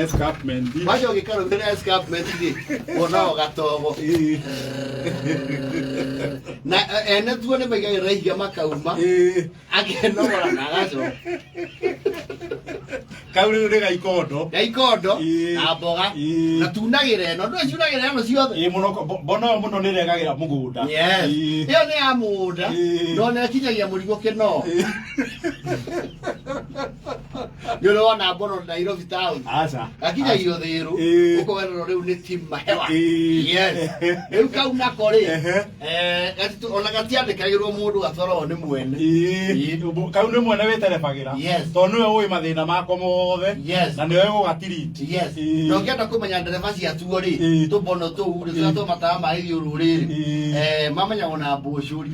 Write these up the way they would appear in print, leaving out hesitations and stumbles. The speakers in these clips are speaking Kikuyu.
Escarpment. Wacha ũgĩkarũmĩrĩra escarpment rĩ, wonaga gatogo. Na ene tuo nĩ maigagĩrĩra ihiga makauma. Akenogora na agacoka. Kau rĩu nĩ gaikondo. Na ikondo na mboga. Na tunagĩra ĩno. Ndũĩ ciunagĩra ĩno ciothe. Ĩĩ mũno mbono ĩyo mũno nĩ ĩregagĩra mũgũnda. Yes. Ĩyo nĩ ya mũgũnda. No nĩ ĩkinyagia mũrigo kĩnoo. Nĩ ũrĩ wona mbono Nairobi town. Aca. Gakinyagio thĩrũ. Ũkogererwo rĩu nĩ team mahewa. Yes. Rĩu kau nako rĩ. Ona gatiandĩkagĩrwo mũndũ gatwaragwo nĩ mwene. Kau nĩ mwene wĩterebagĩra. Yes. Tondũ nĩwe ũĩ mathĩna mako mothe. Yes. Na nĩwe ũgũgatiriti. Yes. Na ũngĩenda kũmenya ndereba ciatuo rĩ, tũmbono tũu rĩ, tũrĩa twamataga maĩ thiũrũrĩ rĩ, mamenyagwo na mbũcũri.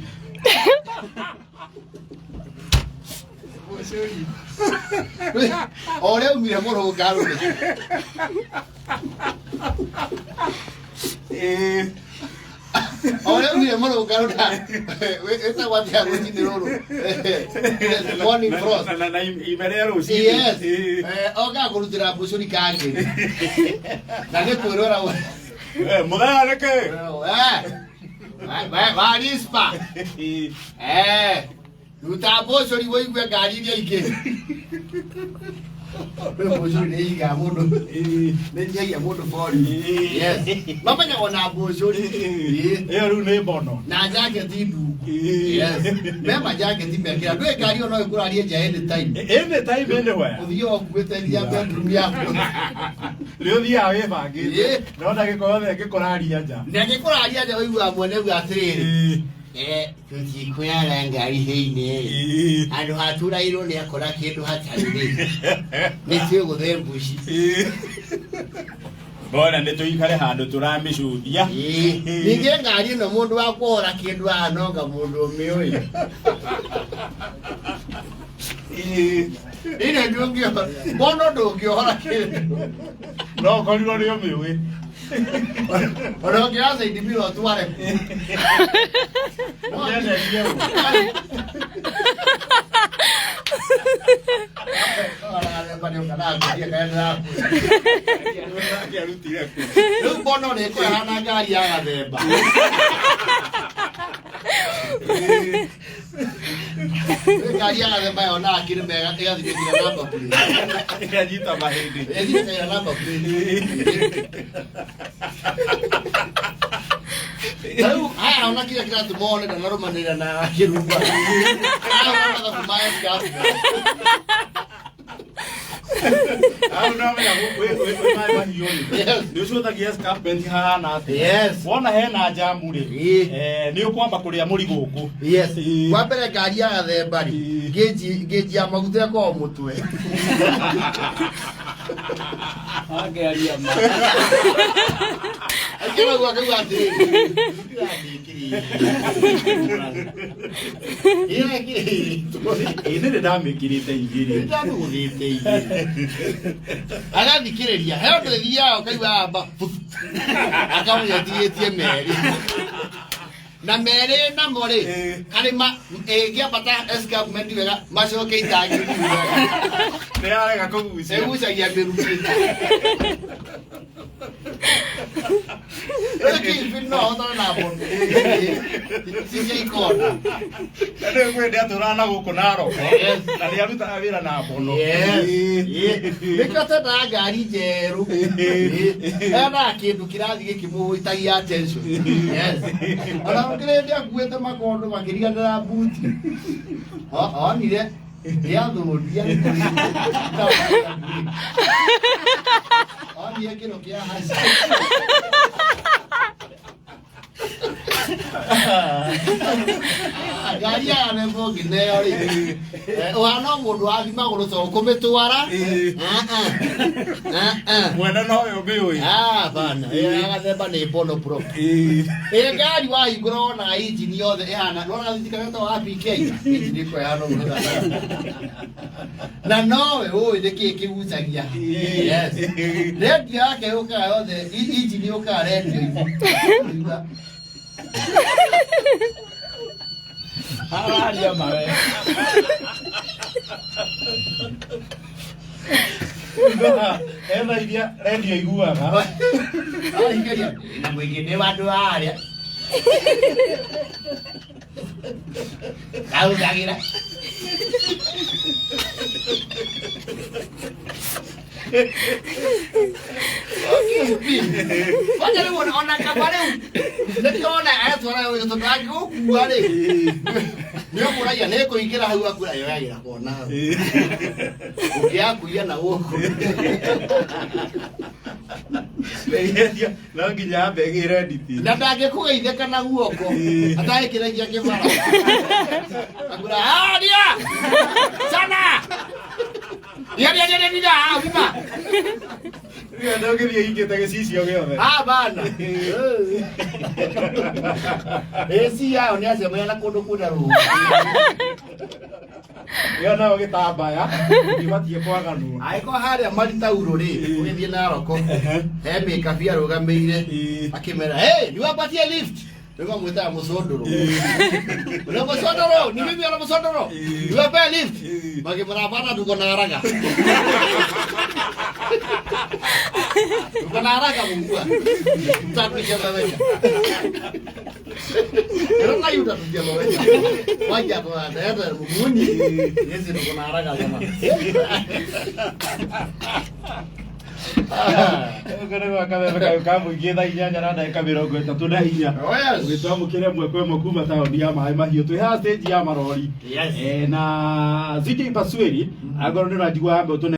O ũrĩa umire mũrũngarũ rĩ. O ũrĩa umire mũrũngarũ na wĩtagwo atĩa rũcinĩ rũrũ? Morning frost. Na ime rĩa rũcinĩ. Yes. Okaga kũrutĩra mbũcũri kangĩ. Na nĩ kwĩrora. Mũthenya nĩkĩ? Varispa. Ruta mbũcũri wĩigue ngari iria ingĩ. Mbũcũri nĩ iga mũndũ. Nĩ nyihagia mũndũ bori. Yes. Mamenyagwo na mbũcũri. Ĩyo rĩu nĩ mbono. Na jaketi ndungu. Yes. Me majaketi mekĩra. Ndũĩ ngari ĩyo no ĩkũrarie nja anytime. Anytime anywhere. Ũthiĩ ũkuĩte nginya bedroom yaku. Nĩ ũthiaga wĩbangĩte. No ndagĩka yothe ĩngĩkũraria nja. Na ĩngĩkũraria nja ũiguaga mwene uga atĩrĩrĩ. Tũtikũyara ngari thĩinĩ handũ hatũrairwo nĩ akora kĩndũ hatarĩ rĩ nĩ twĩgũthe mbuci. Bora nĩ tũikare handũ tũramĩcuthia. Ningĩ ngari ĩno mũndũ wa kũhora kĩndũ haha nonga mũndũ ũmĩũĩ. Ine ndũngĩohora bono ndũngĩohora kĩndũ. No ũkorirwo nĩ ũmĩũĩ. Ona ũngĩoya side mirror ũtware kuo. Ũkĩenderie ũ? Akĩarutire kũ? Rĩu mbono nĩ ĩkũhana ngari ya gathemba. Ngari ya gathemba yonaga kĩrĩma ĩgathikĩria number plate. Ĩkanyita mahĩndĩ. Ĩthikĩria number plate. Rĩu haya ona kĩrĩa kĩratũma one ndanarũmanĩrĩra na kĩrumba. Haya ona mathabu ma escarpment. Hau no menya wĩ maĩ mahiũ rĩ. Yes. Nĩ ũcũthagia escarpment hahana atĩa. Yes. Wona hena jamu rĩ. Nĩ ũkwamba kũrĩa mũrigo gũkũ. Yes. Wa mbere ngari ya gathemba rĩ, ngĩnji ya maguta ĩkoragwo mũtwe. Angĩaria ma. Akĩragwo akauga atĩrĩrĩ, Ĩ nĩ ndamĩkĩrĩte igĩrĩ. Ndamũgũthĩte igĩrĩ. Agathikĩrĩria, he ũndũ ĩthiaga ũkaigua amba akamenya tigĩtie merĩ. Na merĩ namo rĩ, karĩma ĩngĩambata escarpment wega macoke itangi wega. Nĩ yarega kũgucia. Ĩgucagia mĩrukĩ. Rĩu kingpin no ahotane na mbono. Cia ikonda. Na rĩu kwĩ ndĩatũraga na gũkũ Narok. Na nĩ arutaga wĩra na mbono. Yes. Nĩkĩo atendaga ngari njerũ. Endaga kĩndũ kĩrathiĩ gĩkĩmũhũitagia attention. Yes. Ona gũkĩrĩ hĩndĩ akuĩte makondo makĩriganĩra mbuti. Onire rĩathũndia. Onire kĩro kĩa haci. Ngari ya nembo ngĩneo rĩ ũhana o mũndũ wathi magũrũ to kũmĩtwara. Mwene no we ũmĩũĩ. Ah, bana ĩyo ya gathemba nĩ mbono pro ĩ ngari wahingũra wonaga injini yothe ĩhana nona gathiti karĩa getagwo ga PK injini ĩko ĩhana ũguo na nowe ũĩ nĩkĩĩ kĩgucagia. Yes. Rendio yake yũkaga yothe injini yũkaga rendio-inĩ. Araria mawe. Ena iria rendio iguaga. Arahingĩria na mũingĩ nĩ wa andũ arĩa kahũthagĩra. Kwanja rĩu ona kaba rĩu nĩkĩo ona aretwara ũyũ tondũ angĩgũkua rĩ nĩ ũkũragia nĩ kũingĩra hau akura yoyagĩra kona hau ũngĩakuia na gũkũ. No nginya ambe ĩgĩre nditi. Na ndangĩkũgeithĩka na guoko atagĩkĩragia kĩbara akura aria sana ria ria ria ria ria Rĩu ndũngĩthiĩ ingĩte gĩcicio gĩothe. Ah, bana. AC yao nĩ acemania na kũndũ kwĩna rũhuho. Ĩyo nayo gĩtambaya gĩbatiĩ kwaganwo. Angĩkorwo harĩa Maritauro rĩ, ũgĩthiĩ Naroko, he mĩkabi arũgamĩire, akĩmera, hey, niwapatie lift. Nĩguo amwĩtaga mũcondoro. Ule mũcondoro, ni mimi ana mũcondoro. Niwape lift. Makĩmera hapana, tuko na haraka. Tuko na haraka mungua. Tatuchelewesha. Ĩro yuta tuchelewesha. Waja tunaenda muguni. Yesi tuko na haraka sana. Ũguo nĩguo kameme kau ka mũingĩ thaa 8:34. Oh yes. Ũgĩtwamũkĩra ĩmwe kwa ĩmwe kuma taũni ya maĩ mahiũ twĩ haha stage ya marori. Yes. Na ZK Pasweri angorwo nĩ ũranjigua wambe ũtũne